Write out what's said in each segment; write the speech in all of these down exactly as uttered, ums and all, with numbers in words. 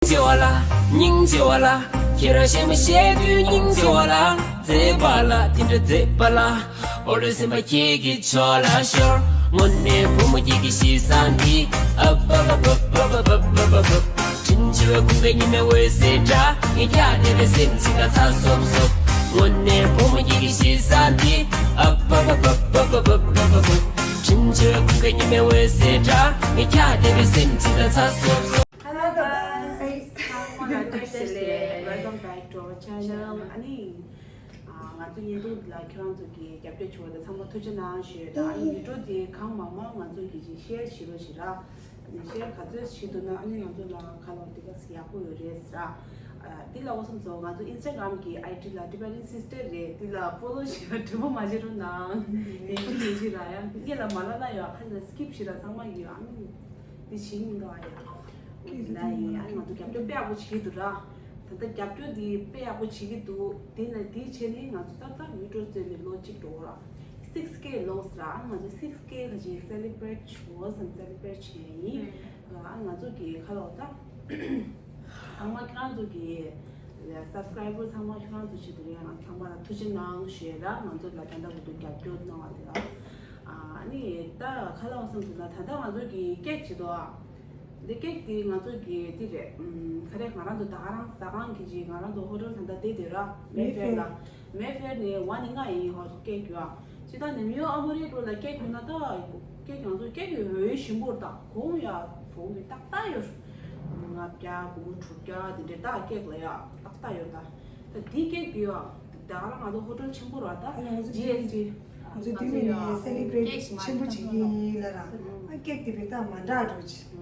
ཆེ་བ་ལ། སྙིང་རྗེ་བ་ལ། ཁྱེད་རང་གཞན་མ་བཤད་དུས་སྙིང་རྗེ་བ་ལ། མཛེས་པ་ལ་དེ་འདྲ་མཛེས་པ་ལ། ཨོ་ལོ་སེམས་པ་ཁྱེད་ཀྱི་ཕྱོགས་ལ་ཤོར། དངོས་གནས་བུ་མོ་ཁྱེད་ཀྱི་གཤིས་བཟང་འདི། ཨབ་ཨབ་ཨབ། དྲིན་ཆེ་བའི་ཁུངས་ཀྱི་ཉི་མའི་འོད་ཟེར་འདྲ། ངས་ཀྱང་དེ་བས་སེམས་ཅིག་ལ་ཚ་སོབ་སོབ། དངོས་གནས་བུ་མོ་ཁྱེད་ཀྱི་གཤིས་བཟང་འདི། ཨབ་ཨབ་ཨབ། དྲིན་ཆེ་བའི་ཁུངས་ཀྱི་ཉི་མའི་འོད་ཟེར་འདྲ། ངས་ཀྱང་དེ་བས་སེམས་ཅིག་ལ་ཚ་སོབ་སོབ། Hello guys. Welcome back to our channel. ཨ་ནི། ང་ཚོ་བརྙན་ཐུང་འདི་ལ་ཁྱེད་རང་ཚོ་གིས་རྒྱབ་སྐྱོར་བྱུང་བ་དང་ཚང་མ་ཐུགས་རྗེ་གནང་ཞུ་ཡ་དང་། ཨ་ནི་བི་ཌིའོ་འདི་གང་མང་མང་ང་ཚོ་གིས་ཅིག་ཤེར་བྱེད་རོགས་བྱེད་ར། ཨ་ནི་ཤེར་ག་ཚོད་བྱེད་ཐུབ་ན་ཨ་ནི་ང་ཚོ་ལ་ཁ་ལོ་འདི་ག་ཡག་པོ་ཡོད་རེད་ཟེར་ར། འདི་ལ་འོ་བསམ་སོང་། ང་ཚོ་ཨིན་སི་ཊ་གྷི་རམ་གི་ཨའི་ཌི་ལ་Tibetan Sister རེད། འདི་ལ་ཕོ་ལོ་བྱེད་ཡ་དྲི་མ་མ་བྱེད་རོགས་གནང་། ཡིན་གཅིག་ཡིན་གཅིག་ར་ཡ་ངེད་ལ་མ་ལབ་ན་ཡ་ཧ་ལ་སི་ཀིབ་བྱེད་ར། ཚང་མ་གིས་ཨ་ནི་འདི་བྱེད་མི་འདུག་ཨ་ཡ། འདི་ལ་ཡིན། ཨ་ནི་ང་ཚོ་རྒྱབ་སྐྱོར་དཔེ་ཡག་པོ་བྱེད་ཀྱི་འདུག་ར། ད་ལྟ་རྒྱབ་སྐྱོར་འདི་དཔེ་ཡག་པོ་བྱེད་ཀྱི་འདུག་དེ་ནས་དེའི་ཆེད་ནས་ང་ཚོ་ཏག་ཏག་བི་ཌིའོ་བཙལ་ནས་ལོ་གཅིག་འགྲོ་ར། སིག་སི་ཀེ་ལོངས་ར། ང་ཚོ་སིག་སི་ཀེ་ཁ་ཅིག་སེ་ལི་བྷི་རེཊ་བྱེད་དགོས་བསམ་སེ་ལི་བྷི་རེཊ་བྱས་ཡིན། ཨ་ང་ཚོ་གི་ཁ་ལོ་ད། ཚང་མ་ཁྱེད་རང་ཚོ་གི་སབ་སི་ཀ་རའི་བར་ཚང་མ་ཁྱེད་རང་ཚོ་ཆེད་དུ་རེད། ང་ཚང་མ་ལ་ཐུགས་རྗེ་གནང་ཞུ་ཡ་ར། ང་ཚོ་ལ་ད་ལྟ་བར་དུ་རྒྱབ་སྐྱོར་གནང་བ་དེ་ལ། ཨ་ནི་ད་ཁ་ལོ་བསམ་ཚུལ་ན་ད་ལྟ་ང་ཚོ་གི་ཀེག་བྱེད་དོ། འདི་ཀེག་དེ་ང་ཚོ་གི་དེ་རེད། ཨམ། ག་རེ། ང་རང་ཚོ་ད་ག་རང་ཟ་ཁང་གི་ཅིག་ང་རང་ཚོ་ཧོ་ཊེལ་ད་ལྟ་བསྡད་དེ་ར། མེ་ཧྥེར་ལ། མེ་ཧྥེར་ནས་ཝ་ནི་ང་ཡིན་ཧོ་ཀེག་ཡོད་ཨ། ཅི་ད་ནེ་མིའོ་ཨ་མོ་རི་རོ་ལ་ཀེག་ཡོད་ན་ད་ཀེག་ང་ཚོ་ཀེག་ཡོད་ཡོད་ཞིམ་པོར་ད་གོང་ཡ་གོང་གི་ཏག་ཏག་ཡོད། ལྔ་བརྒྱ་དགུ་བཅུ་དྲུག་བརྒྱ་དེ་འདྲ་ད་ཀེག་ལ་ཡ་ཏག་ཏག་ཡོད་ད། ད་དེ་ཀེག་དེ་ཡ། ད་ག་རང་ང་ཚོ་ཧོ་ཊེལ་ཆེན་པོ་ར་ད། ཨ་ང་ཚོ་ཇི་ཨེས་ཊི། ང་ཚོ་དུས་མིན་ནས་སེ་ལི་བྷི་རེཊ་ཆེན་པོ་བྱེད་ཀྱི་ཡིན་ལ་ར། ཨ་ཀེག་དེ་བས་ད་མ་འདྲ་འགྲོ་ཆེ།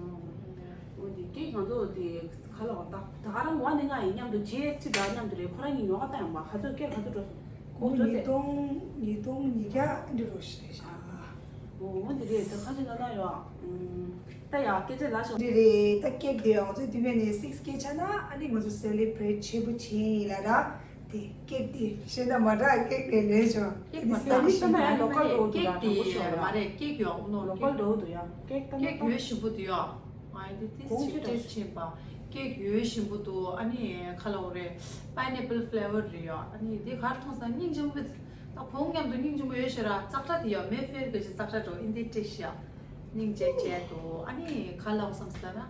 འོ་དེ་ཀེག་ང་ཚོ་དེ་ག་ལ་བ་ད་ད་ག་རང་ཝ་ནི་ང་ཡིན་མཉམ་དུ་ཇི་ཨེས་ཊི་ད་མཉམ་དུ་རེད། ཁོ་རང་གཉིས་ཉོ་ག་ད་ཡང་བ་ག་ཚོད་ཀེག་ག་ཚོད་འགྲོ་སོང་། ཁོ་ཉིས་སྟོང་ཉིས་སྟོང་ཉིས་བརྒྱ་འདི་རུ་ཞིག་རེད་ཤག་འོ་འོ་འདི་རེད། ད་ཁ་ཅིག་ལ་ན་ཡོད་ཨ། ད་ཡ་སྐད་ཆ་ལ་ཤོག་འདི་རེད། ད་ཀེག་དེ་ང་ཚོའི་དུས་མིན་ནས་སིག་སི་ཀེ་ཆགས་ན་ཨ་ནི་ང་ཚོ་སེ་ལི་བྷི་རེཊ་ཆེན་པོ་བྱེད་ཡིན་ལ་ར། དེ་ཀེག་དེ་ཤེས་ན་མ་འདྲ་ཀེག་དེ་ལས་བྱུང་། ཀེག་མ་དེ་འདྲ་སེ་ལི་ཤེས་ན་ཡང་ལོ་ཀལ་འགྲོ་འདུག་ཡ། དྲང་པོ་ཤོད་ཡ། མ་རེད། ཀེག་ཡོད་ནོ་ལོ་ཀལ་འགྲོ་འདུག་ཡ། ཀེག་ད་ཀེག་ཡོད་ཞིམ་པོ་འདུག་ཡ། ང་ཡི་དེ་ཏིས་ཅིག་ཏེས་ཕྱིན་པ། ཀེག་ཡོད་ཞིམ་པོ་འདུག་ཨ་ནི་ཁ་ལོ་རེད། པའི་ནེ་པལ་ཕི་ལེ་ཝར་རེད་ཡ། ཨ་ནི་དེ་གར་མཐོང་ས་སྙིང་རྗེ་མོ། ད་ཁོང་མཉམ་དུ་སྙིང་རྗེ་མོ་ཡོད་ཤེ་ར། ཙག་སྒྲ་དེ་ཡ་མེ་ཧྥེར་གི་ཅིག་ཙག་སྒྲ་འགྲོ་ཨིན་དེ་ཏེ་ཤི་ཡ། སྙིང་རྗེ་བྱས་འདུག་ཨ་ནི་ག་ལབ་བསམ་སི་ལ་ན།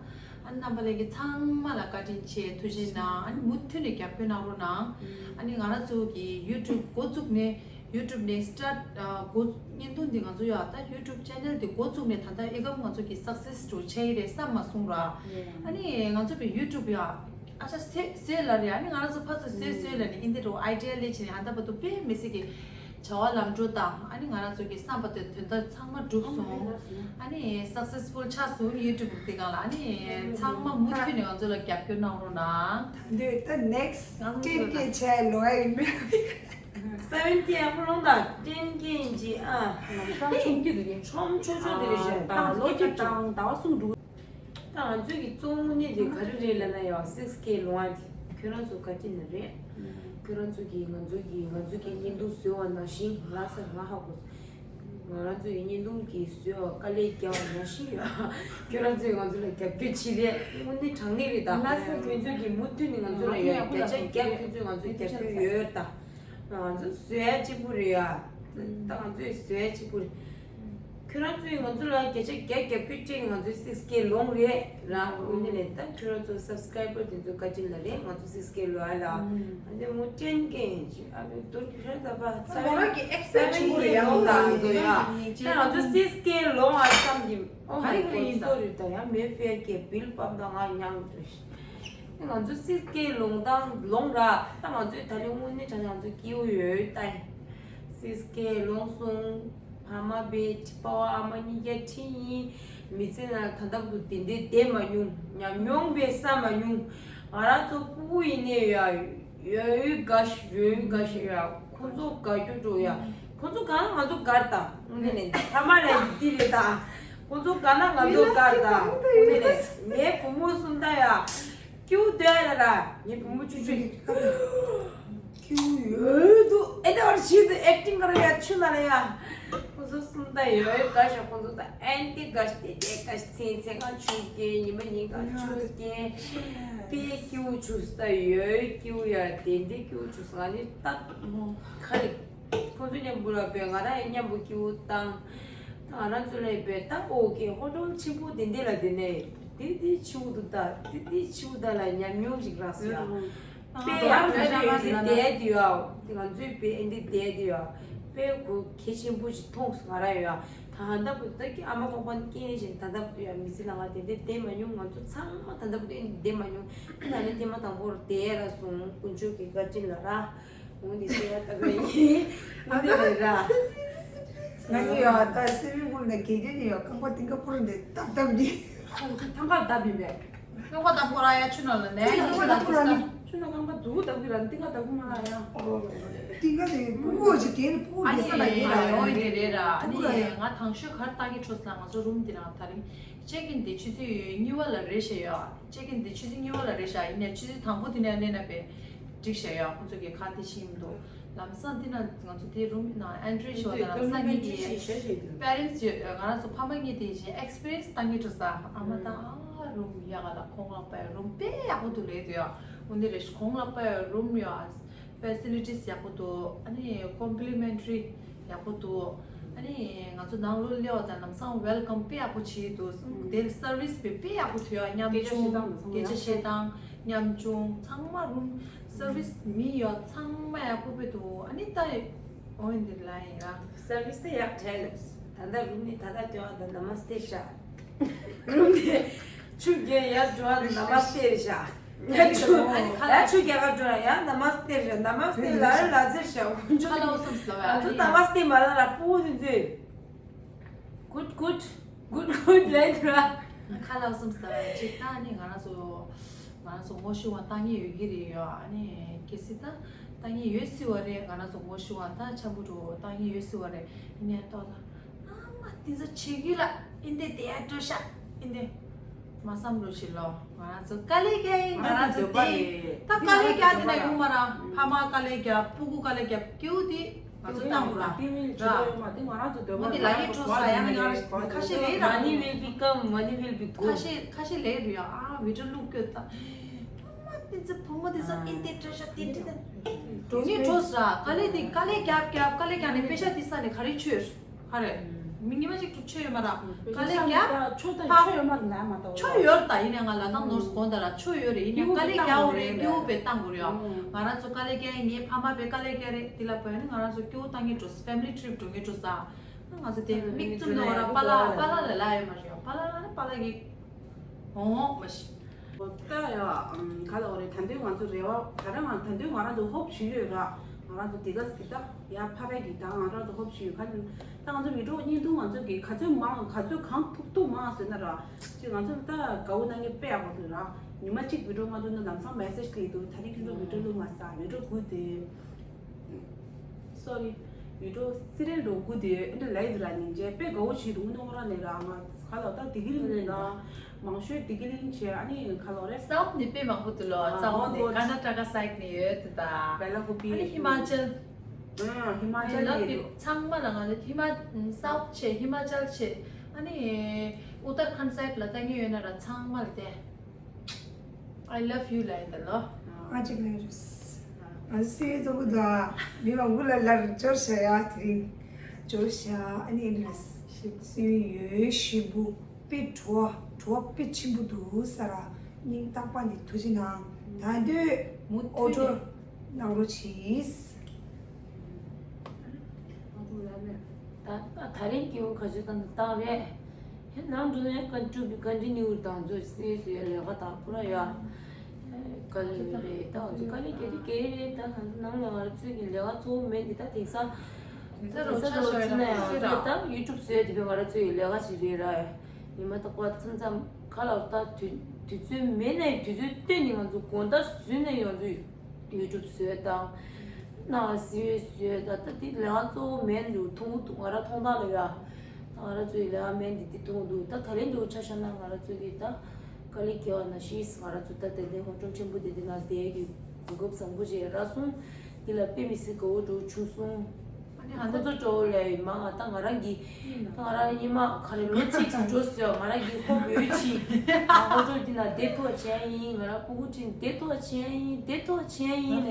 ཨ་ནི་རྣམ་པ་ལྷན་རྒྱས་ཚང་མ་ལ་བཀའ་དྲིན་ཆེ། ཐུགས་རྗེ་གནང་། ཨ་ནི་མུ་མཐུད་ནས་རྒྱབ་སྐྱོར་གནང་རོགས་གནང་། ཨ་ནི་ང་རང་ཚོ་གི་ཡུ་ཊུབ་འགོ་བཙུགས་ནས་ཡུ་ཊུབ་ནས་སི་ཊར་ཊི་འགོ་བརྙན་ཐུང་འདི་ང་ཚོ་ཡ་ད་ཡུ་ཊུབ་ཆེ་ནལ་འདི་འགོ་བཙུགས་ནས་ད་ལྟ་ཨེ་གམ་ང་ཚོ་གི་སག་སེ་སི་འགྲོ་ཆེ་ཡི་རེད་བསམ་མ་སོང་ར། ཨ་ནི་ང་ཚོ་གི་ཡུ་ཊུབ་ཡ། ཨ་ཅག་སེ་སེ་ལ་རེད། ཨ་ནི་ང་རང་ཚོ་ཕར་ཚུར་སེ་སེ་ལ་ནི་ཨིན་དེ་འགྲོ་ཨའི་ཌི་ཡ་ལས་བྱེད་ནས་ཧ་ད་བར་དུ་དཔེ་མི་སྲིད་ཀྱི་བྱ་བ་ལམ་འགྲོ་དང་། ཨ་ནི་ང་རང་ཚོ་གི་བསམ་པ་དེ་དོན་དག་ཚང་མ་འགྲུབ་སོང་། ཨ་ནི་སག་སེ་སི་ཕུལ་ཆགས་སོང་ཡུ་ཊུབ་དེ་སྒང་ལ། ཨ་ནི་ཚང་མ་མུ་མཐུད་ནས་ང་ཚོ་ལ་རྒྱབ་སྐྱོར་གནང་རོགས་གནང་། ད་འདོད་ད་ནེག་སི་ཊི་ཊེན་ཀེ་བྱས་ལོ་ཨ་ཡིན་པས། སེ་བེན་ཊི་ཨ་ཕོ་ལོང་དང་ཊེན་ཀེ་ཡིན་གྱི་ཨ། ལམ་སང་ཆོམ་གྱི་འདུག་ཡིན། ཆོམ་ཆོ་ཆོ་དེ་རེད་ཤག་ད་ལོ་གཅིག་དང་ཟླ་བ་གསུམ་འགྲོ། ད་ང་ཚོའི་གི་གཙོ་བོ་གནད་དེ་ག་རེ་རེད་ལབ་ན་ཡང་སིག་སི་ཀེ་ལོང་བ་དེ་ཁྱོད་རང་ཚོ་བཀའ་དྲིན་ནི་རེད། ཁྱོད་རང་ཚོ་གིས་ང་ཚོ་གི་ང་ཚོ་གི་བརྙན་ཐུང་བཟོས་པ་ནང་བཞིན་ལྷག་བསམ་ང་ཧ་གོ་སོང་། ང་རང་ཚོ་ཡི་བརྙན་ཐུང་གི་བཟོས་པ་དཀའ་ལས་བརྒྱབ་པ་ནང་བཞིན་ཡོད། ཁྱོད་རང་ཚོས་ང་ཚོ་ལ་རྒྱབ་སྐྱོར་བྱེད་རེད། དངོས་གནས་དྲང་གནས་རེད་ད། ལྷག་བསམ་ཁྱོད་ཚོ་གིས་མུ་མཐུད་ནས་ང་ཚོ་ལ་ཡང་བརྒྱ་ཆ་བརྒྱ་ཁྱོད་ཚོས་ང་ཚོ་རྒྱབ་སྐྱོར་ཡོད་ད། ང་ཚོ་བཟོ་ཡ་གཅིག་པུ་རེད་ཡ། ད་ང་ཚོས་བཟོ་ཡ་གཅིག་པུ་རེད། ཁྱོད་རང་ཚོས་ང་ཚོ་ལ་བརྒྱ་ཆ་བརྒྱ་རྒྱབ་སྐྱོར་སྤྲད་ནས་ང་ཚོའི་སིག་སི་ཀེ་ལོང་རེད་ར། འོ་ནི་ལས་ད་ཁྱོད་རང་ཚོ་སབ་སི་ཀ་རའི་བར་དེ་ཚོ་བཀའ་དྲིན་ལ་རེད། ང་ཚོ་སིག་སི་ཀེ་ལོང་ཡ་ལ། ཨ་ནི་མོ་ཊེན་ཀེ་ཨ་ནི་དུར་གི་ཧྲ་ད་པ་ཚ་མོ་རང་གི་ཨེག་སི་པེག་ཆེན་པོ་རེད་ཡ། ལོང་ད་ང་ཚོ་ཡ། ད་ང་ཚོ་སིག་སི་ཀེ་ལོང་ཨ་བསམ་གི། ཨོ་མའི་གོཌ་སོ་རི། ད་ཡ་མེ་ཧྥེར་གི་བིལ་པམ་ད་ང་མྱང་དུ། ང་ཚོ་སིག་སི་ཀེ་ལོང་དང་ལོང་ར། ད་ང་ཚོའི་ད་ལོ་དངོས་གནས་དྲང་ང་ཚོ་སྐྱིད་པོ་ཡོད་ད། སིག་སི་ཀེ་ལོང་སོང་། ཕ་མ་བས་ཁྲི་པ་བ་ཨ་མ་གཉིས་ཀ་ཁྲི་ཡིན། མི་ཚེ་ནང་ད་ལྟ་བུ་དེ་འདྲའི་བསྡད་མ་མྱོང་། ཉམས་མྱོང་བས་བསམ་མ་མྱོང་། ང་རང་ཚོ་སྤུ་གུ་ཡིན་ནའི་ཡ། ཡོད་ཡོད་དགའ་ཤི་ཡོད་ཡོད་དགའ་ཤི་ཡ། ཁོ་ཚོ་དགའ་རྒྱུ་འགྲོ་ཡ། ཁོ་ཚོ་གང་ང་ཚོ་དགར་ད། དངོས་གནས་ནས་ཕ་མ་ལ་ཡིད་དེ་རེད་ད། ཁོ་ཚོ་དགའ་ན་ང་ཚོ་དགར་ད། དངོས་གནས་ནས་ངའི་བུ་མོ་གསུམ་ད་ཡ། སྐྱིད་པོ་སྡོད་ཡ་ལ་ར། ངའི་བུ་མོ་ཆུང་ཆུང་སྐྱིད་པོ་ཡོད་འདུག་ཨེ་ད་བར་ཞིག་ཏུ་ཨེག་ཊིང་ག་རེ་ཡ་ཆུ་ན་ལ་ཡ། ཁོང་ཚོ་གསུམ་ད་ཡོད་དགའ་ཤ། ཁོང་ཚོ་ད་ཨན་ཏི་དགའ་ཤ། དེ་དེ་དགའ་ཤ། ཚེ་ཚེ་གང་ཆུ་སྐྱེ། ཉི་མ་ཉིན་གང་ཆུ་སྐྱེ། དཔེ་སྐྱིད་པོ་བྱུང་སོང་། ད་ཡོད་སྐྱིད་པོ་ཡ། དེ་འདྲའི་སྐྱིད་པོ་བྱུང་སོང་། ང་ནི་ད་ཁ་རེ་ཁོང་ཚོ་མཉམ་པོ་ལ་བས་ང་རང་ཡང་མཉམ་པོ་སྐྱིད་པོ་བཏང་། ད་ང་རང་ཚོ་ལ་བས་ད་ཨོ་ཀེ་ཧོ་ཊེལ་ཆེན་པོ་དེ་འདྲ་ལ་དེ་ནས་དེ་དེ་ཆེ་བོ་འདུག་ད་དེ་དེ་ཆེ་བོ་ད་ལ་ཉམས་མྱོང་ཞིག་རག་སོང་ཡ། དཔེ་ཡག་པོ་ཞིག་ང་ཚོ་བསྡད་དུས་ཡ། དེ་ང་ཚོའི་དཔེ་ཨེ་འདི་བསྡད་དུས་ཡ། དཔེ་གོ་གལ་ཆེན་པོ་ཞིག་མཐོང་སོང་ང་རང་ཡ། ད་ལྟ་བུ་ད་ཀྱི་ཨ་མ་ཁོག་པ་སྐྱེས་ནས་བཞིན་ད་ལྟ་བུ་ཡ་མི་ཚེ་ནང་ལ་དེ་འདྲ་བསྡད་མ་མྱོང་། ང་ཚོ་ཚང་མ་ད་ལྟ་བུ་དེ་བསྡད་མ་མྱོང་། ད་ནི་ཐེངས་མ་དང་པོར་བསྡད་ར་སོང་། དཀོན་མཆོག་གི་བཀའ་དྲིན་ལ་ར། འོང་འདི་སེ་ཡ་ལྟ་བུ་ཡིན། འོང་འདི་རེད་ར། ང་ནི་ཡ་ད་སེ་མི་ཀུལ་ནས་དགེ་རྒན་ནི་ཡ་རྐང་པ་ཏིང་ཀ་པུར་འདི་ཏག་ཏག་འདི། ཐང་ཀ་ལྟ་བུ་མེད། རྐང་པ་ལྟ་བུ་ར་ཡ་ཆུ་ནང་ལ་ནས། ཆུ་ནང་རྐང་པ་ལྟ་བུ་ར་ནི། ཆུ་ནང་རྐང་པ་འཛུགས་ལྟ་བུ་ར་ཏིང་ཀ་ལྟ་བུ་མ་ར་ཡ། ཏིང་ཀ་དེ་ཕྲུ་གུ་ཅིག་དེ་ནི་ཕྲུ་གུ་ཨ་ནི་རེད་ར། འོ་འདི་རེད་ར། ཨ་ནི་ང་དང་ཤོས་གར་ལྟ་གི་འཕྲོ་ས་ང་ཚོ་རུམ་འདི་རང་ད་རིང་ཅེག་ཨིན་དེ་ཆུ་ཚོད་གཉིས་པ་ལ་རེད་ཤག་ཡ། ཅེག་ཨིན་དེ་ཆུ་ཚོད་གཉིས་པ་ལ་རེད་ཤག་ཡིན་ནའི་ཆུ་ཚོད་དང་པོ་དེ་ནས་སླེབས་ན་བས་འགྲིག་ཤག་ཡ། ཁོང་ཚོ་གི་ཁ་དེ་ཤེས་མི་འདུག་ལམ་སང་དེ་ན་ང་ཚོ་དེ་རུམ་ནང་ཨན་ཌྲེ་ཞོ་དང་ལམ་སང་ངེད་ཀྱི་པེ་རེན་ཊི་ཡོད། ང་རང་ཚོ་ཕ་མ་གཉིས་དེ་བཞིན་ཨེག་སི་པི་རི་ཡན་སི་བཏང་གི་འགྲོ་ས། ཨ་མ་དང་རུམ་ཡག་ག་ལ་ཁོང་ལ་པའི་རུམ་དཔེ་ཡག་པོ་འདུག་ལབ་དུས་ཡ། འོ་འདི་རེད། ཁོང་ལ་པའི་རུམ་ཡ། ཕེ་སི་ལི་ཊིས་ཡག་པོ་འདུག་ཨ་ནི་ཀོམ་པི་ལི་མེན་ཊི་རི་ཡག་པོ་འདུག་ཨ་ནི་ང་ཚོ་ནང་ལོགས་སླེབས་པ་དང་ལམ་སང་ཝེལ་ཀམ་དཔེ་ཡག་པོ་བྱས་འདུག་དེ་སར་བིས་དཔེ་དཔེ་ཡག་པོ་ཐུབ་ཡ། ཉམ་ཆུང་སྐད་ཆ་བཤད་སྟངས་ཉམ་ཆུང་ཚང་མ་རུམ་སར་བིས་མི་ཡ་ཚང་མ་ཡག་པོ་དཔེ་འདུག་ཨ་ནི་ད་འོ་འདི་ལ་ཡིན་ཡ། སར་བིས་དེ་ཡག་བྲལ་ལ། ད་ལྟ་རུམ་ནི་ད་ལྟ་དོན་ཨ་ད་ནམ་སྟེ་ཤ། རུམ་ནི་ཆུ་རྒྱལ་ཡར་འགྲོ་ཨ་ནམ་སྟེ་ཤ། ཡ་ཆུ་ཡ་ཆུ་རྒྱལ་ཁ་འགྲོ་ཡ་ནམ་སྟེ་ཤ། ནམ་སྟེ་ལ་ལ་ཟེར་ཤ། ཁ་ལ་བསམ་སོང་ཨ་ང་ཚོ་ནི་ནམ་སྟེ་མ་ལ་ལ་པུ་ནི་ཛེ། Good, good, good, good ལབ་འདུག་ར། ཁ་ལག་གསུམ་ཟ་བ་ཅིག་ད་ནི་ང་རང་ཚོ་ང་རང་ཚོ་ངོ་ཤེས་པ་བཏང་མཁན་ཡོད་ཀྱི་རེད་ཡ། ཨ་ནི་གལ་སྲིད་ད་བཏང་མཁན་ཡོད་སྲིད་པ་རེད། ང་རང་ཚོ་ངོ་ཤེས་པ་ད་འཆམ་པོ་འགྲོ་བཏང་མཁན་ཡོད་སྲིད་པ་རེད། ཨ་ནི་ཡ་ཏོག་ལ་ཨ་མ་དེ་ཚོ་བྱེད་ཀྱི་ལ་ཨིན་དེ་དེ་ཡ་སྤྲོ་ཤ་ཨིན་དེ། མ་བསམ་རོགས་བྱེད་ལོ། ང་རང་ཚོ་དཀའ་ལས་རྒྱག་ཡིན། ང་རང་ཚོ་དེ་ད་དཀའ་ལས་རྒྱག་དེ་ན་ཡོང་མ་ར། ཕ་མ་དཀའ་ལས་རྒྱག་ཕྲུ་གུ་དཀའ་ལས་རྒྱག་སྐྱེ་བོ་དེ་ང་ཚོ་བཏང་དགོས་ར། དེ་ང་རང་ཚོ་འདོད་པ་ང་དེ་ལ་ཡི་འཕྲོ་ས་ཡང་ང་ཁ་ཤས་ལས་ར། Money will become, money will be good. ཁ་ཤས་ཁ་ཤས་ལས་རུ་ཡ། ཨ་བི་ཌི་ཡོ་བླུག་སྐྱོད་ད། ཕ་མ་དེ་ཚོ་བུ་མོ་དེ་ཚོ་ཨིན་དེ་སྤྲོ་ཤ་དེ་འདྲ་ད། འགྲོ་ངེས་འཕྲོ་ས་དཀའ་ལས་དེ་དཀའ་ལས་རྒྱབ་རྒྱབ་དཀའ་ལས་རྒྱབ་ནས་པེ་ཤ་དེ་ས་ནས་ག་རེ་ཆོས། ཧ་རེ། མི་ཉི་མ་གཅིག་ཏུ་ཆོས་ཡོད་མ་ར། དཀའ་ལས་རྒྱབ། ཆོས་དང་ཕ་ཆོས་ཡོད་མ་ལ་མ་ཏོ། ཆོས་ཡོད་ད་ཡིན་ནའི་ང་ལ་ནང་ནོར་སྐོང་ད་ར་ཆོས་ཡོད་རེད། ཡིན་ནའི་དཀའ་ལས་རྒྱག་འོ་རེད། སྐྱོ་བོ་བས་བཏང་དགོས་རེད། ང་རང་ཚོ་དཀའ་ལས་རྒྱག་ངའི་ཕ་མ་བས་དཀའ་ལས་རྒྱག་རེད། དེ་ལ་བས་ནི་ང་རང་ཚོ་སྐྱོ་བོ་བཏང་གི་འགྲོ་ཕེ་མི་ལི་ཊི་རིབ་འགྲོ་གི་འགྲོ་ས། ང་ཚོ་དེ་མིག་བཙུམ་ནོ་ར་པ་ལ་པ་ལ་ལ་ལ་ཡོད་མ་རེད། པ་ལ་ལ་ནི་པ་ལ་གི་ཨོ་མ་ཤི། ད་ཡ་ག་ལ་འོ་རེད། ད་དུང་ང་ཚོ་རེ་བ་ད་རང་ང་ད་དུང་ང་རང་ཚོ་ཧོབ་ཞུས་ཡོད་ར། ང་རང་ཚོ་དེ་ག་སི་ད་ཡ་ཕ་ར་གི་ད་ང་རང་ཚོ་ཧོབ་ཞུས་ཡོད། ག་ད་ང་ཚོ་བི་ཌི་ཡོ་བརྙན་ཐུང་ང་ཚོ་གི་ག་ཚོད་མང་ག་ཚོད་གང་ཐུབ་ཐུབ་མང་ཟེར་ན་ར། ཅི་ང་ཚོ་ད་དགའ་བོ་གནང་མཁན་དཔེ་ཡག་པོ་འདུག་ར། ཉི་མ་གཅིག་བི་ཌི་ཡོ་ང་ཚོ་ནང་ལམ་སང་མེ་སེ་ཇི་སླེབས་འདུག་ད་རིང་ཁྱོད་ཚོ་བི་ཌི་ཡོ་བླུག་མ་ས་བི་ཌི་ཡོ་དགུ་དེ། སོ་རི། བི་ཌི་ཡོ་སི་རེལ་འགྲོ་དགོས་དེ་ཨེ་འདྲ་ལས་དེ་ར་སྙིང་རྗེ་དཔེ་དགའ་བོ་བྱེད་འདུག་ནོ་ར་ལས་ར། ང་ག་ལ་ད་དིག་ལིང་ལ་མང་ཤོས་དིག་ལིང་བྱེད། ཨ་ནི་ག་ལ་རེད། སའུཐ་ནས་དཔེ་མང་པོ་འདུག་ལོ། ཨ་སའུཐ་ནས་ཀར་ནཱ་ཊ་ཀ་སའིཌ་ནས་ཡོད་དེ་ད། བེ་ལ་ཀུ་པི། ཨ་ནི་ཧི་མ་ཅལ། ཨ་ཧི་མ་ཅལ་ནས་ཡོད། ཚང་མ་ལ་ང་ཚོ་ཧི་མ་སའུཐ་བྱེད། ཧི་མ་ཅལ་བྱེད། ཨ་ནི་ཨུ་ཏར་ཁན་སའིཌ་ལ་ལྟ་མཁན་ཡོད་ན་ར་ཚང་མ་ལ་དེ། I love you ལབ་ཡིན་ད་ལོ། ང་གཅིག་ལ་རེད། ང་སི་ཙོ་གུ་ད་མི་མང་པོ་ལ་ལར་འབྱོར་བྱ་ཡ་དེ་རིང་འབྱོར་བྱ་ཨ་ནི་ཨེ་འདྲ་ལ་སི་ཡོད་ཞིམ་པོ་དཔེ་བྲོ་བ་བྲོ་བ་དཔེ་ཆེན་པོ་འདུག་ས་ར། སྙིང་ཐག་པ་ནས་ཐུགས་རྗེ་གནང་། ད་འདོད་མུ་ཨོ་ཌར་གནང་རོགས་གྱིས། ད་ད་རིང་སྐྱེ་བོ་ཁ་ཤས་དང་བཏང་རེད། ནང་འགྲོ་ནས་ཀོན་ཊི་ཀོན་ཊི་ནིའུ་དང་ཚོ་སི་སི་ལས་ཀ་དང་པོ་ར་ཡ། དཀའ་ལས་རེད། ད་ང་ཚོ་དཀའ་ལས་རྒྱག་གི་རེད། ད་ནང་ལ་ང་ཚོའི་གི་ལས་ཀ་གཙོ་བོ་མེད་འདི་ད་དེང་སང་དེང་སང་རོགས་ཚ་རོགས་ཚི་ན་ཡང་ཚོས་ད་ཡུ་ཊུབ་བཟོས་དེ་བས་ང་ར་ཚོའི་ལས་ཀ་ཞིག་རེད་ར། ཉི་མ་རྟག་པར་མཚམས་མཚམས་ཁ་ལ་ད་དུས་དུས་ཚོད་མེད་ནའི་དུས་ཚོད་བཏོན་ནས་ང་ཚོ་དགོང་དག་བཟོས་ནས་ང་ཚོ་ཡུ་ཊུབ་བཟོས་དང་། ནང་ལ་སི་ཝི་བཟོས་ད་ལྟ་དེ་ལས་ཀ་གཙོ་བོ་མེད་འདུག་མཐོང་གི་འདུག་ང་ར་མཐོང་ཐང་ལ་ཡ། ང་ར་ཚོའི་ལས་ཀ་མེད་འདི་དེ་མཐོང་གི་འདུག་ད་ད་ལན་འདི་འུ་ཆ་བཞག་ན་ང་ར་ཚོ་གི་ད་དཀའ་ལས་རྒྱག་པ་ན་ཤིས་ང་ར་ཚོ་ད་དེ་ལས་ཧོ་ཊེལ་ཆེན་པོ་དེ་དེ་ན་བསྡད་ཀྱི་གོ་སྐབས་བཟང་པོ་ཞིག་རག་སོང་། འདི་ལ་དཔེ་མི་སྲིད་དགའ་བོ་འགྲོ་བྱུང་སོང་། ཁོ་ཚོ་སྤྲོ་བོ་ལས་མང་ང་ད་ང་རང་གི་ད་ང་རང་ཉི་མ་ག་རེ་ལོ་གཅིག་འགྲོ་ཟེར་ང་རང་གི་ཧོབ་ཡོད་ཕྱིན་ང་ཁོ་ཚོ་འདི་ན་བསྡད་ཐུབ་པ་བྱས་ཡིན། ང་རང་སྤུ་གུ་ཁྲིད་བསྡད་ཐུབ་པ་བྱས་ཡིན། བསྡད་ཐུབ་པ་བྱས་ཡིན་ལ་ཡ།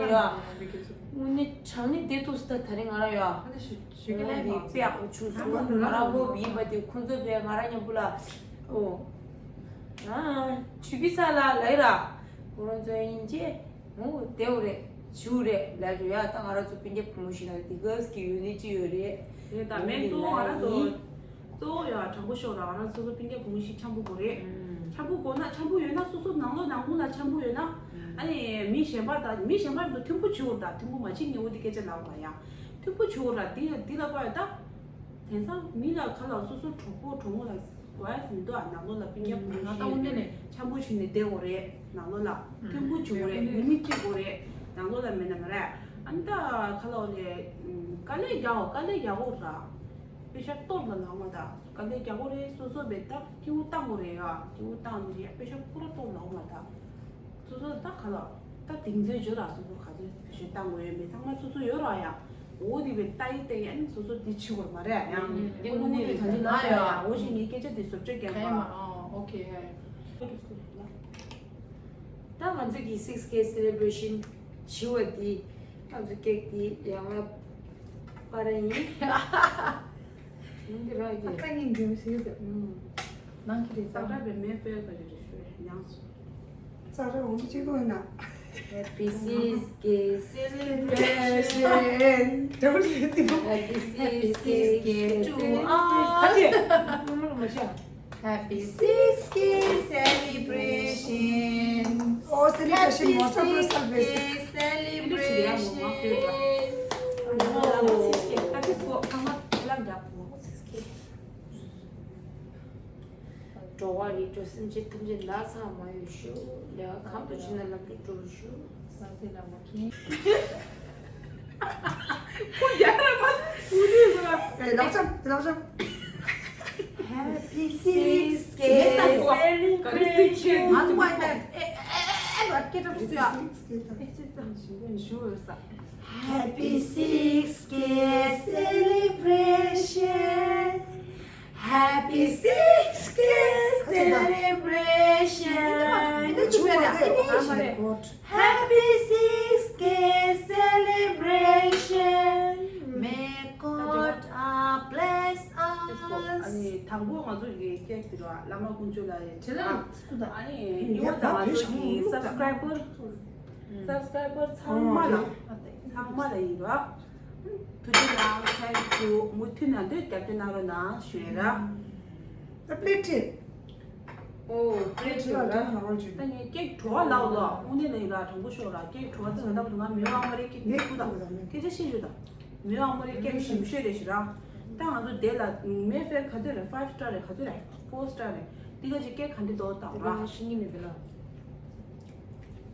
དངོས་གནས་དྲང་གནས་བསྡད་ཐུབ་སོང་ད་ད་རེས་ང་རང་ཡ། ཞུ་གི་ལན་ངའི་མང་དཔེ་ཡག་པོ་བྱུང་སོང་། ང་རང་ཧོབ་ཡིན་པ་དེ་ཁོ་ཚོ་བས་ང་རང་མཉམ་པོ་ལ་ཨོ། ཨ་ཆུ་བི་ས་ལ་ལ་ཡི་ར་ཁོ་རང་ཚོ་ཡིན་ཅེ། ཨོ་དེའུ་རེད་ཆུ་རེད་ལ་རེད་ཡ། ད་ང་རང་ཚོ་སྤུན་ཀྱག་བུ་མོ་ཞིག་ན་དེ་གས་ཀྱི་ཡོད་ནི་ཅི་ཡོད་རེད། རེད་ད་མེད་གཙོ་བོ་ང་རང་ཚོ་གཙོ་བོ་ཡ་དྲང་པོ་ཤོད་ར་ང་རང་སོ་སོ་སྤུན་ཀྱག་བུ་མོ་ཞིག་འཆམ་པོ་དགོས་རེད། འཆམ་པོ་དགོས་ན་འཆམ་པོ་ཡོད་ན་སོ་སོ་ནང་ལོགས་ནང་ཁུལ་ལ་འཆམ་པོ་ཡོད་ན་ཨ་ནི་མི་གཞན་པ་དང་མི་གཞན་པ་ཚོ་མཐུན་པོ་བྱེད་འོ་ད་མཐུན་པོ་མ་བྱེད་ངས་འོ་དེ་སྐད་ཆ་ལབ་པ་ཡ། མཐུན་པོ་བྱེད་འོ་ར་དེ་དེ་ལ་པ་ཡ་ད། དེང་སང་མི་ལ་ཁ་ལ་སོ་སོ་གྲོགས་པོ་གྲོགས་མོ་ལ་དགོས་ཡ་ཟིན་ཏོ་ཨ་ནང་ལོགས་ལ་སྤུན་ཀྱག་བུ་མོ་ཞིག་ནས་འཆམ་པོ་བྱས་ནས་བསྡད་དགོས་རེད། ནང་ལོགས་ལ་མཐུན་པོ་བྱེད་དགོས་རེད། ཡུན་ནི་བྱེད་དགོས་རེད། ནང་ལོགས་ལ་མེད་ན་མ་རེད། ཨ་ནི་ད་ཁ་ལ་འོ་ལེ་དཀའ་ལས་རྒྱག་འོ་དཀའ་ལས་རྒྱག་འོ་ར། པེ་ཤ་གཏོར་ལ་ལའོ་མ་ད། དཀའ་ལས་རྒྱག་གོ་རེད། སོ་སོ་བས་ད་སྐྱིད་པོ་བཏང་གོ་རེད་ཡ། སྐྱིད་པོ་བཏང་ནི་རེད། པེ་ཤ་ཁོ་ར་གཏོར་ལའོ་མ་ད། སོ་སོ་ད་ག་ལ། ད་དེང་ཚོའི་བརྗོད་ལ་སོ་སོ་ག་ཚོད་བེད་སྤྱོད་བཏང་གོ་ཡོད་མེད་ཚང་མ་སོ་སོ་ཡོད་ར་ཡ། འོ་དེ་བས་ལྟ་ཡི་ལྟ་ཡི་ཨ་ནི་སོ་སོ་དེ་ཕྱི་བོར་མ་རེད་ཡ། ཡང་དེ་དངོས་གནས་རེད་ད་ཅི་ལ་ཡ། འོ་ཞིག་ངའི་སྐད་ཆ་དེ་བཟོ་བཅོས་རྒྱག་ག་ཡ་མ་ཨོ་ཨོ་ཁེ་ཧེ། ད་ང་ཚོ་གི་six K celebration བྱི་བ་དེ་ང་ཚོ་ཀེག་དེ་ཡང་ལ་པ་ར་ཡིན། ཡིན་གྱི་ར་ཡིན། ས་ཁ་ཡིན་གྱི་ཞིག་ཡོད། ནང་གི་རེད། ས་ཁ་བའི་མེ་ཕེ་ག་རེ་རེ་ཞུ་ཡང་སོ། ས་ཁ་འོང་གཅིག་ཏུ་ཡིན་ན། Happy six K celebration. Happy six K to us. Happy six K celebration. Oh, celebration. Happy six K celebration. འགྲོ་བ་རིགས་དྲུག་སེམས་ཅན་ཐམས་ཅད་ལ་ཚང་མ་ཡོད་ཤོག་ལས་ཀ་གང་དུ་ཕྱིན་ན་ལམ་དུ་འགྲོ་ཤོག་ལག་ཆ་ལག་ཆ། Happy six K celebration. Happy six K celebration. Happy six K celebration. Oh my God. Happy six K celebration. May God bless us. ཨ་ནི་དང་པོ་ང་ཚོ་གི་ཀེག་དེ་ར་བླ་མ་དཀོན་མཆོག་ལ་ཡ་བྱེད་ལ། ཨ་ནི་ཡོ་དང་ང་ཚོ་གི་སབ་སི་ཀ་རའི་བར་སབ་སི་ཀ་རའི་བར་ཚང་མ་ལ་ཚང་མ་ལ་ཡིན་ར། ཐུགས་རྗེ་གནང་། Thank you. མུ་མཐུད་ནས་འདི་རྒྱབ་སྐྱོར་གནང་རོགས་གནང་ཞུ་ཡ་ར། ད་པླེ་ཊི། ཨོ་པླེ་ཊི་ལ་འགྲོ་ན་རོལ་ཅིག་ད་ངས་ཀེག་བྲོ་བ་ལའོ་ལོ་དངོས་གནས་ལ་ཡིན་ར་དྲང་པོ་ཤོད་ར། ཀེག་བྲོ་བ་ད་ད་ད་ང་མི་ཨ་མ་རེ་ཀེག་ནི་ཁུ་ད་སྐད་ཆ་བཤད་ཞུ་ད་མི་ཨ་མ་རེ་ཀེག་ཞིམ་ཤོས་རེ་ཞུ་ར། ད་ང་ཚོ་དེ་ལ་མེ་ཕེར་ག་ཚོད་རེད། ཕའིབ་སི་ཊར་རེད། ག་ཚོད་རེད། ཕོར་སི་ཊར་རེད། འདི་ག་ཅིག་ཀེག་ག་འདྲ་འདུག་ད་ར། ཤི་ངེས་མེད་པས་ལ།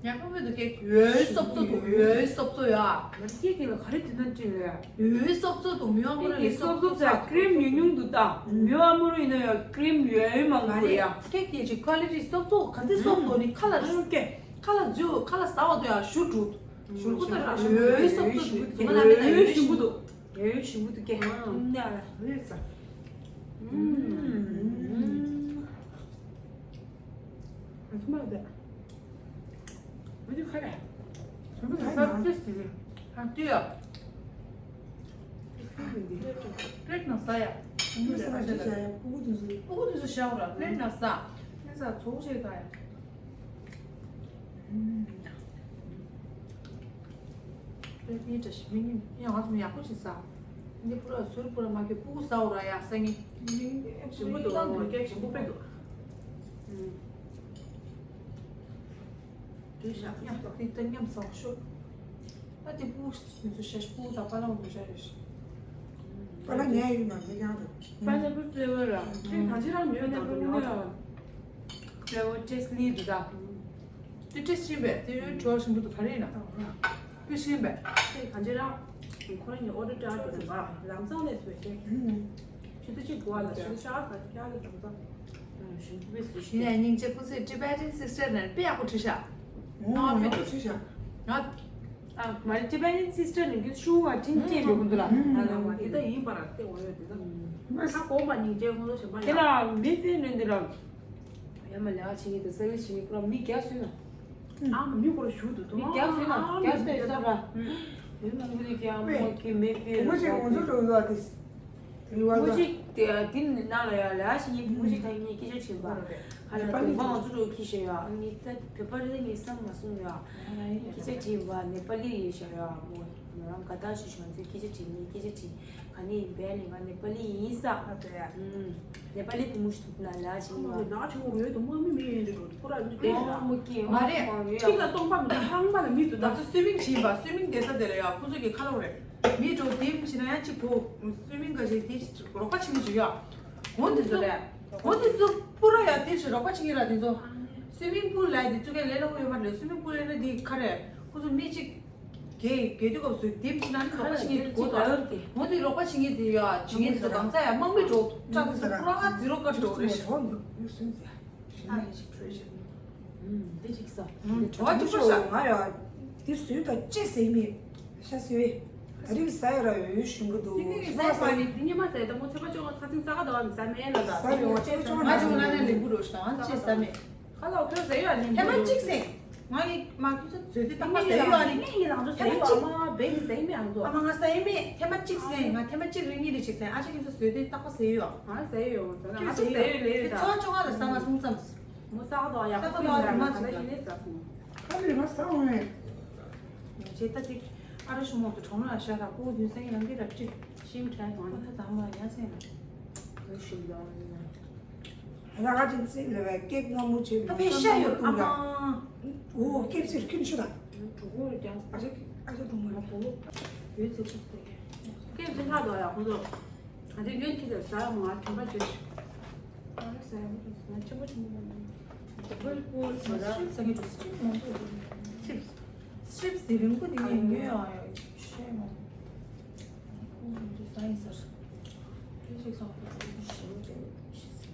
ཉག་པ་མེད་དུ་སྐད་ཡོའི་སོབ་ཚོ་འདུག་ཡོའི་སོབ་ཚོ་ཡ། ང་ཚོ་སྐད་ཀྱི་ལ་ག་རེ་དེ་ན་དྲིས་ལེ། ཡོའི་སོབ་ཚོ་འདུག་མི་ཨ་མོ་ར་ཡི་སོབ་ཚོ་ཚོ་ཀྲིམ་ཉུང་ཉུང་འདུག་ད། མི་ཨ་མོ་ར་ཡིན་ན་ཡ་ཀྲིམ་ཡོའི་མང་པོ་ཡ། སྐད་ཀྱི་ཅིག་ཀ་ལི་ཊི་སོབ་ཚོ་ག་འདི་སོབ་འདུག་ནི་ཁ་ལ་རུ་སྐད་ཁ་ལ་འཛུལ་ཁ་ལ་ཟ་བ་དུ་ཡ་ཞུ་འགྲུབ། ཞུ་ཁུ་ད་ར་ཡོའི་སོབ་ཚོ་འདུག་ང་ལ་མེད་ན་ཡོའི་ཞུ་འགྲུབ། ཡོའི་ཞུ་འགྲུབ་འདུག་སྐད། ཨ་ནི་ཨ་ལ་ཡོའི་ས། ཨ་ཚོ་མ་རེད། ཨ་ཚོ་ཁ་རེད། ཨ་ཚོ་ཁ་རེད། ཨ་ཚོ་ཡ། པླེཊ་ནང་ཟ་ཡ། ཨ་ཚོ་ཟ་ཡ། ཨ་ཚོ་ཟ་ཡ། ཕྲུ་གུ་དེ་ཚོ། ཕྲུ་གུ་དེ་ཚོ་བཞག་ར། པླེཊ་ནང་ཟ། ཨ་ཚོ་ཚོགས་བྱེད་ག་ཡ། པེ་ཏི་འདྲ་ཞིག་མི་ཉིད་ཡང་ང་ཚོ་ཡག་པོ་ཞིག་ཟ། འདི་པུ་ར་ཟུར་པུ་ར་མ་གི་པུ་ཟ་འོ་ར་ཡ་ས་ངེ། ཞིམ་པོ་འདུག་ངོ་སྐད་ཞིམ་པོ་དཔེ་འདུག་དུས་ཤག་མཉམ་དུ་འདི་ལྟར་མཉམ་ཟ་ཤོག་ད་དེ་པུ་མི་ཚོ་ཤ་པུ་དང་པ་ལང་འདུག་ཤ་རེ་ཞིག་པ་ལང་ངའི་ཡུལ་ནང་དེ་ཡང་རེད། པ་ནེ་པུ་ཕི་ལེ་ཝར་ར། ཁྱེད་གང་ཅི་རང་མི་ཡོད་ན་པུ་ལེ་ཝར་ཕི་ལེ་ཝར་ཊེ་སི་ཊི་ནི་འདུག་ད། དེ་ཏེ་ཤིན་པས་དེ་ཡོད་བྲོ་བ་ཞིམ་པོ་འདུག་ག་རེ་ཡིན་ན། ཏེ་ཤིན་པས། དེ་གང་ཅི་རང་། ཁོ་རང་གི་ཨོ་ཌར་སྤྲད་པ་རེད་པ། ལམ་སང་ལས་སུ་བས་ཏེ། ཆུ་ཚོད་གཅིག་འགོར་བ་ལ་ཆུ་ཚོད་ཤར་བ་ཤར་ལ་ལམ་སང་། ཞིམ་པོ་བས་སུ་ཤི། ཡིན་ནའི་སྙིང་རྗེ་ཁོ་ཚོས་Tibetan sister ནས་དཔེ་ཡག་པོ་བྲིས་ཤག་ཨོ་ཡག་པོ་བྲིས་ཤག་ང་། མ་རེད། ཊི་བེ་ཊན་སི་སི་ཊར་ནི་གི་ཤུ་བ་ཅིང་ཅེན་པའི་ཁོང་ཚོ་ལ། ཨ་ལ་བ་དེ་ད་ཡིན་པ་ར་དེ་འོ་ཡོད་དེ་ད། ཁ་གོམ་པ་སྙིང་རྗེ་ཁོང་ཚོ་གཞན་པ་དེ་ཡ། ལ་མི་ཚེ་ནོན་དེ་ལ། ཡ་མ་ལས་ཀ་བྱེད་ཀྱི་འདུག་སེར་བིས་བྱེད་ཀྱི་འདུག་མི་རྒྱ་སུ་ན། ཨ་མི་སྐོར་ཞུ་འདུག་མི་རྒྱ་སུ་ན་རྒྱ་སུ་ཡོད་ས་ར། ཡོད་ན་མི་རྒྱ་མོ་གི་མེ་ཕེ་རུ་བ་དེ། རི་བ་ད། མུ་ཇིག་དེ་དེ་ནང་ལ་ཡ་ལ་ཞིག་ཡིན་མུ་ཇིག་ཐང་ངས་སྐད་ཆ་བྱིན་པ། ཧ་ལ་དུང་པ་ང་ཚོ་འགྲོ་ཁྱི་ཤེས་ཡ་ངས་ད་བོད་པ་རེད་ངས་བསམ་མ་སོང་ཡ། སྐད་ཆ་བྱིན་པ་ནེ་པ་ལི་ཡིན་ཤག་ཡ་མོ། ང་རང་ག་ད་ཞིག་ང་ཚོས་སྐད་ཆ་དྲིས་ནས་སྐད་ཆ་དྲིས་ག་ནས་ཡིན་པས་ནས་ང་ནེ་པ་ལི་ཡིན་ས། ཨ་ཙི་ཡ། ནེ་པ་ལི་བུ་མོ་ཞིག་འདུག་ན་ལ་ཞིག་ང་ཡིན་པ། ན་ཆུང་བོ་ཡོད་དུ་དམག་མི་མི་ཡོད་འདི་འགྲོ་དུ་ཁོ་ར་འདི་ལྟས་ཤི་ད། མ་རེད། གཅིག་ལ་སྟོང་པ་མི་འདུག་ཧང་པ་ལ་མི་འདུག་ད། ང་ཚོ་སུའི་མིང་བྱིས་པ་སུའི་མིང་བསྡད་ས་དེ་ལ་ཡ་ཁོ་ཚོ་གི་ཁ་ལོ་རེད། མི་འགྲོ་དེ་མི་ཤི་ན་ཡང་གཅིག་བོ། སུའི་མིང་ག་ཞིག་དེ་ཞིག་རོགས་པ་བྱེད་མི་འཇུག་ཡ། འོ་འདི་ཚོ་རེད། འོ་འདི་ཚོ་པུ་ར་ཡ་དེ་ཞིག་རོགས་པ་བྱེད་ཀྱི་ར་འདི་ཚོ། སུའི་མིང་པུལ་ལ་འདི་ཚོ་གས་ལས་སླ་པོ་ཡོད་མ་རེད། སུའི་མིང་པུལ་ལས་ན་འདི་ཁ་རེད། ཁོ་ཚོ་མི་གཅིག་གས་གས་དུས་སྐབས་སུ་དེ་མི་ཤི་ན་ནི་རོགས་པ་བྱེད་མཁན་དེ་གོ་ད། འོ་འདི་རོགས་པ་བྱེད་མཁན་དེ་ཡ་བྱེད་མཁན་དེ་ཚོ་གང་ཚ་ཡ་དམག་མི་འགྲོ་ཏྲ་དེ་ཚོ་པུ་ར་ཟི་རོ་ཀ་འགྲོ་རེད། ཨ་ནི་ཞིག་འཕྲོད་ཤག་ཨུམ། དེ་ཞིག་ཟ། ཨུམ། བྲོ་བ་གཅིག་པོ་ཤག་ང་ཡ། དེ་ཟོས་དང་ཅི་ཟེར་མེད། ཤ་ཟོས། ད་རིག་ཟ་ཡ་ར་ཡོད་ཞུ་གི་འདུག་དེ་ནི་ཟ་ས་ནི་དེ་ཉི་མ་ཟ་ཡ་ད་མོ་ཚེ་པ་ཅོག་ཁ་ཚིག་ཟ་ག་ད་བ་མི་ཟ་མེད་ལ་ད། ཟ་ཡོད་ཚེ་པ་ཅོག་ང་ཅིག་ང་ནི་ལེགས་པོ་རོ་ཤག་ཅི་ཟ་མེད། ཁ་ལོ་ཁྱོད་ཟ་ཡོད་ཨ་ནི་ཐེངས་མ་གཅིག་ཟེར། ང་ཡི་མ་ཁྱོད་ཚོ་ཟོས་དེ་ཏག་ཏག་ཟ་ཡོད་ཨ་ནི། ངས་ཡི་ལང་ཚོ་ཟ་ཡོད་ཨ་མ་བེ་ནི་ཟ་ཡི་མེད་ཨང་ཚོ། ཨ་མ་ང་ཟ་ཡི་མེད་ཐེངས་མ་གཅིག་ཟེར་ང་ཐེངས་མ་གཅིག་རེ་གཉིས་རེ་ཞིག་ཟེར་ཨ་ཅག་ཁྱོད་ཚོ་ཟོས་དེ་ཏག་ཏག་ཟ་ཡོད་ཨ། ང་ཟ་ཡི་ཡོད་ཟ་ན་ང་ཚོ་ཟ་ཡི་ལེ་ཡོད་ད། ཚོ་ཅོག་ལ་ཟ་མ་སོང་ཙམ། མོ་ས་ག་དོ་ཡག་པོ་ས་ག་དོ་ཡག་པོ་ཟ་ན་ཟ་ན་ཡིན་ནས་ཟ་སོང་། ཁ་ལི་མ་ས་འོང་ངས། ཅེ་ད་ཏིག་ཨ་ར་ཤུ་མོ་དུ་གྲོང་ལ་ཤ་ར་ཀོ་དུ་ས་ཡིན་ལང་གི་ར་ཅི། ཤིམ་ཁྲ་གང་ད་དང་མ་ཡ་ས་ཡིན། ཨ་ཤུ་ལ་ཡིན་ན། ད་ག་ཅིག་ཚིག་ལ་བའི་ཀེག་སྔ་མོ་ཅིག་ད་ཕེ་ཤ་ཡོད་ཨ་མ། འོ་ཀེག་ཚིག་ཁྱོད་ཤུ་ད། གྲོགས་པོ་རེད་ཀྱང་ཨ་ཅག་ཨ་ཅག་གྲོགས་མོ་ར་ཕོ་ལོ། ཡོད་ཚིག་ཁྱོད་ཚིག་ཀེག་ཚིག་ལྷག་དོ་ཡ་ཁོ་ཚོ། ང་དེ་ཡོད་ཁྱི་དེ་ཟ་ཡོང་ང་གྲོད་པ་ཅིག་ཨ་ཟ་ཡ་མོ་ང་ཆེན་པོ་ཆེན་པོ་མ་ནི། ཅིབ་སི་ཟ་གི་འགྲོ་སི་ཅིབ་སི་མང་པོ་འདུག་ཅིབ་སི། ཅིབ་སི་དེ་རིང་པོ་དེ་ངས་ཉོས་ཨ་ཡ་ཤེས་མ། ཁོང་ཚོ་ཟ་ཡིན་ཟེར། ཁྱེད་ཅིག་ཟ་བ་དེ་ཞེ་པོ་དེ་ཤེས་ཟེར།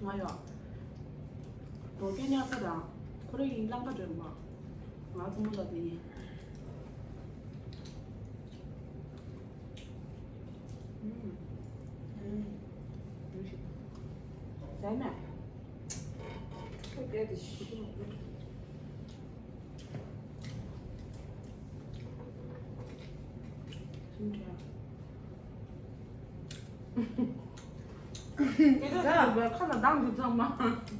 ང་ཡ། རྡོ་རྗེ་གཉའ་ས་དང་ཁོ་རེ་ཡིན་གླང་པ་འདྲ་མ། ང་ཚོ་མོ་ལ་དེ་ཡིན། ཟ་ན། ཁོ་རྒྱ་དེ་ཤི་ཁོ་མ་ཁོ། ཁ་ལ་གདངས་འདི་ཚང་མ།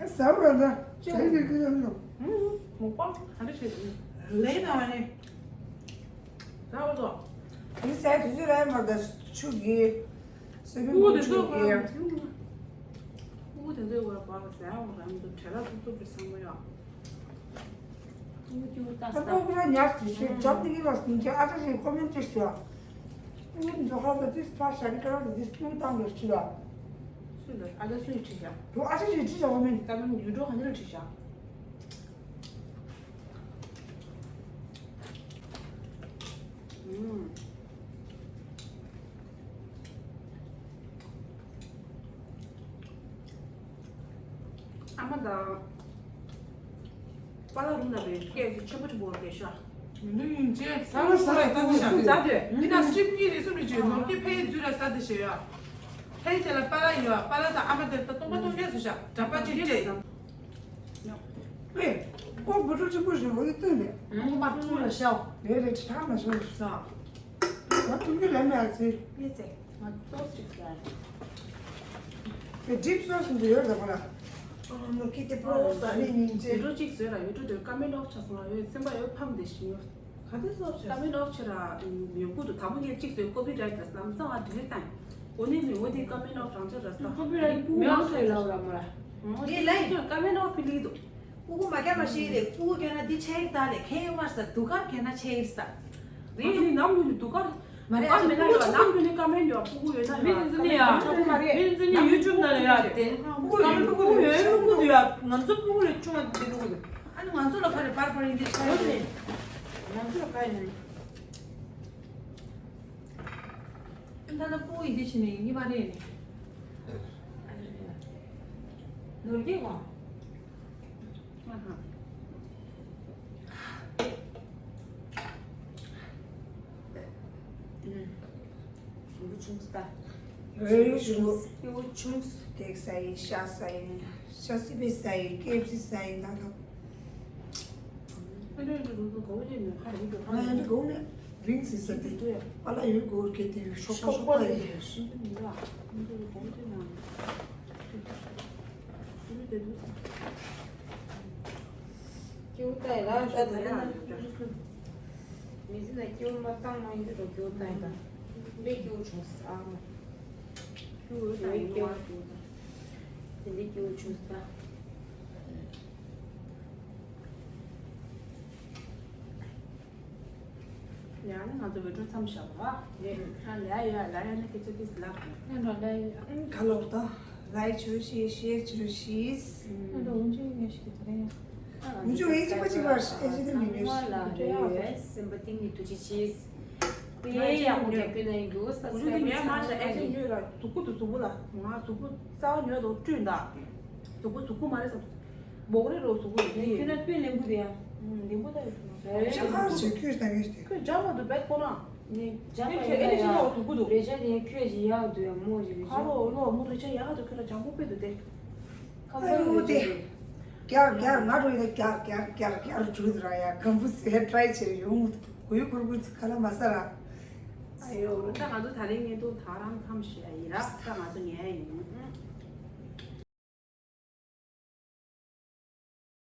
ཟ་བ་ལ་ཟ་ཡི་གི་ཡོད་ནོ། མོ་པང་ག་འདྲ་བྱེད་ཀྱི། ལས་ན་བ་ནི། ཟ་བ་ཚོ། འདི་ཟས་དུས་ཚོད་རག་མ་གཏོགས་ཆུ་གི། སོ་ཕུ་ཕུ་དེ་ཆུ་ཚོད་གི། ཕུ་དེ་ཚོད་བར་བར་ཟ་བ་རང་དུ་བྲེལ་བ་ཐུབ་ཐུབ་ཀྱི་བསམ་བློ་ཡོད། ད་ལྟ་ཁོ་རང་ཉར་གྱིས་ཤིག་རྒྱབ་ཏུ་ཡིན་ལ་སྙིང་རྗེ་ཨ་ཅག་ཞིག་ཁོ་མོན་ཅི་ཞུ་བ། ཨུ་མཛོ་ཁ་ཟ་དུས་ཕ་ཤ་རི་ཀ་ར་དུ་དུས་སུ་བཏང་དུ་ཞུ་བ། སུ་ལ་ཨ་ཅག་སུ་ཡི་ཁྲིད་བྱ། དུ་ཨ་ཅག་ཞིག་ཁྲིད་བྱ་ཁོ་མོན། ད་མོན་ཡུལ་གྲོ་ག་ནས་ལ་ཁྲིད་བྱ། ཨུམ། ཨ་མ་དང་། པཱ་ལགས་རུང་ན་བའི་སྐད་ཆེན་པོ་ཆེན་པོ་བར་བས་ཤག་ནུ་ཡིན་ཅེ་ས་ལ་ས་ལ་ས་ལ་ཤ་ཟ་དེ། འདི་ན་སྲིབ་གཉིས་རེ་གསུམ་རེ་བྱོས་ནོར་གྱི་ཕའི་རྫུས་ལ་ས་དེ་ཞེས་ཡ། ཕའི་དེ་ལ་པཱ་ལགས་ཡོད་པཱ་ལགས་དང་ཨ་མ་དེ་ལ་སྟོང་པ་སྟོང་རྒྱས་སུ་ཤག་འདྲ་པ་ཅིག་སྤྲད། ཨེ། ཀོ་བུ་ཕྲུག་ཆེན་པོ་ཞིག་འོ་ཡི་བཏོན་ནས། ནང་མ་ཕྲུག་ལ་ཤའོ། རེ་རེ་ཁྲི་ཁྲག་མ་ཤོར་ཤག་ང་ཐུག་རྒྱུ་ལས་མེད་ཨ་ཙི། ཡེ་ཙེ། ང་སོ་སི་ཅིག་ཟ། དེ་ཌིབ་སོ་སི་འདི་ཡོད་ལ་པ་ལ། ཨ་ནོར་གྱི་དེ་པོ་ཟ་ནས་སྙིང་རྗེ། ཡུ་ཊུབ་ཅིག་བཟོས་ལ་ཡུ་ཊུབ་དེ་ཀ་མེན་ཊི་ཨོཕ་ཆགས་སོང་ལ་ཡོད་སེམས་པ་ཡོད་ཕམ་དེ་ཞིག་ཡོད། ག་དེ་སོ་སི་ཀ་མེན་ཊི་ཨོཕ་ཆེ་ར་ཡོད་ཀུ་དུ་དང་པོ་ངས་ཅིག་བཟོས་ཀོ་པི་རའིཊ་ལ་ལམ་སང་ང་ཌི་ལིཊ་བཏང་། འོ་ནི་མི་འོ་དེ་ཀ་མེན་ཊི་ཨོཕ་རང་ཆ་ར་ས། ཀོ་པི་རའིཊ་མི་ཨོ་ཚོས་ལ་ལ་མ་ར། འོ་དེ་ལ་ཀ་མེན་ཊི་ཨོཕ་ལི་དུ། ཕྲུ་གུ་མ་སྐྱེས་མ་ཤི་རེད། ཕྲུ་གུ་སྐྱེས་ན་འདི་ཆེ་ཡིར་ད་ལས་ཁེ་ཡོད་མར་ས་དུ་ཀར་སྐྱེས་ན་ཆེ་ཡིར་ས། རེད་ནི་ནམ་རྒྱུན་ནི་དུ་ཀར་མ་རེད། ཨ་ནི་ཕྲུ་གུ་ནམ་རྒྱུན་ནི་ཀ་མེན་ཡོད་ཕྲུ་གུ་ཡོད་ན་མི་ཡོད་འཛིན་ནི་ཡ་ཕྲུ་གུ་མ་རེད། མི་འཛིན་ནི་ཡུ་ཊུབ་ནང་ལ་ཡོད་དེ། ཕྲུ་གུ་ཡོད་ཕྲུ་གུ་ཡོད་ཕྲུ་གུ་དུ་ཡོད་ང་ཚོ་ཕྲུ་གུ་ལས་ཆུང་བ་དེ་ཕྲུ་གུ་དུ། ཨ་ནི་ང་ཚོ་ལ་ཁ་རེ་པར་པར་ཡིན་དེ་ཆ་ཡོད་རེད། ང་ཚོ་ལ་ཁ་ཡིན། ད་ལྟ་ཕྲུ་གུ་ཡིན་དེ་ཆི་ནི་ཡིན་གྱི་མ་རེད་ནི། ནོར་གྱི་གོ། ཨ་ཧ། འོས་ཡུལ་གྱི་སྐྱེ་བོ་ཆུང་། ཏེག་ཟ་ཡི། ཤ་ཟ་ཡི། ཤ་སི་པན་ཟ་ཡི། ཀེ་ཨེཕ་སི་ཟ་ཡི། ད་ལོ། ང་ཡང་འདི་གོང་ནས་རིང་ཟིན་ས་དེ། པ་ལ་ཡོད་གོ་གེ་དེ་ཡོད་ཤོག་ཁ་ཤོག་ཁ་ཡོད། སྐྱེ་བོ་ལྟ་ཡི་ལ་ད་ད་ལེ་ན། མི་ཚེ་ན་སྐྱེ་བོ་མ་བཏང་མ་ཡིན་དུ་སྐྱེ་བོ་ལྟ་ཡི་ད། དཔེ་སྐྱེ་བོ་བྱུང་ས་ཨ་མ། སྐྱེ་བོ་ལྟ་ཡི་སྐྱེ་བོ་བྱུང་ས། དེ་འདྲའི་སྐྱེ་བོ་བྱུང་ས། ཡང་ན་ང་ཚོ་བོད་ཕྲུག་མཚམས་བཞག་པ་རེད། ཨ་ལ་ཡ་ལ་ཡ་ན་སྐད་ཆ་ཏིས་ལབ་ན་ལ་ཡ་ཡ། ཁ་ལོག་ད། ལའིག་བྱོས་ཤིག་ཤེར་བྱོས་ཤིག་ཨ་ད་འུན་ཆུ་ཡིན་ཞིག་ད་རེད། འུན་ཆུ་ཡིན་གཅིག་པ་གཅིག་པ་ཨེ་ཅི་ནི་མི་ཉོས་ཤིག་ལ་རེ་ཡོད་སེམས་པ་གཏིང་ནས་ཐུགས་རྗེ་ཆེ། དཔེ་ཡག་པོ་རྒྱབ་སྐྱོར་གནང་ཡིན་འདུག་སབ་སི་ཀ་རབ་ཡང་མ་བྱ་ཨེ་ཅི་ཉོས་ར་གཟུགས་པོ་དུ་གཟུགས་པོ་ལ་ང་གཟུགས་པོ་རྩ་བ་ཉོས་དོ་བསྐྲུན་ད། གཟུགས་པོ་གཟུགས་པོ་མ་རེད་སམ། མོག་རེ་རོ་གཟུགས་པོ་རེད། ཁྱོད་ན་དཔེ་ལེན་གུ་དེ་ཡང་ལེན་གུ་ད་ཡོད་ན། ཅི་ཧར་ཅི་ཁྱོད་ད་ངས་ཏེ། ཁྱོད་འཇམ་མ་འདུག་བེད་ཁོ་ན། ནི་འཇམ་པ་ཁྱོད་ཨེ་ཅི་ཡོད་ན་ཡོད་གཟུགས་པོ་འདུག་རེ་ཆ་དེ་ཁྱོད་ཅི་ཡག་འདུག་ཡ་མོ་ཅི་རེ་ཆ། ཧ་རོ་ལོ་མོ་རེ་ཆ་ཡག་འདུག་ཁྱོད་ལ་འཇམ་པོ་དཔེ་འདུག་སྟེ། ཁམ་ཨ་ཡོ་ཁམ་དེ། རྒྱག་རྒྱག་ང་རོ་ཡིན་ན་རྒྱག་རྒྱག་རྒྱག་རྒྱག་འགྲོ་དུ་ར་ཡ་ཁམ་བུ་ཟེ་ཏྲའི་ཆེ་ཡོང་གུ་ཡུ་ཁུར་ཁུར་ཁ་ལ་མ་ས་ར། ཨ་ཡོ། ད་ང་ཚོ་ད་རིང་ངེད་དུ་ད་རང་མཚམས་བཞག་ཡིན་ར་ད་ང་ཚོ་ཉལ་ཡིན།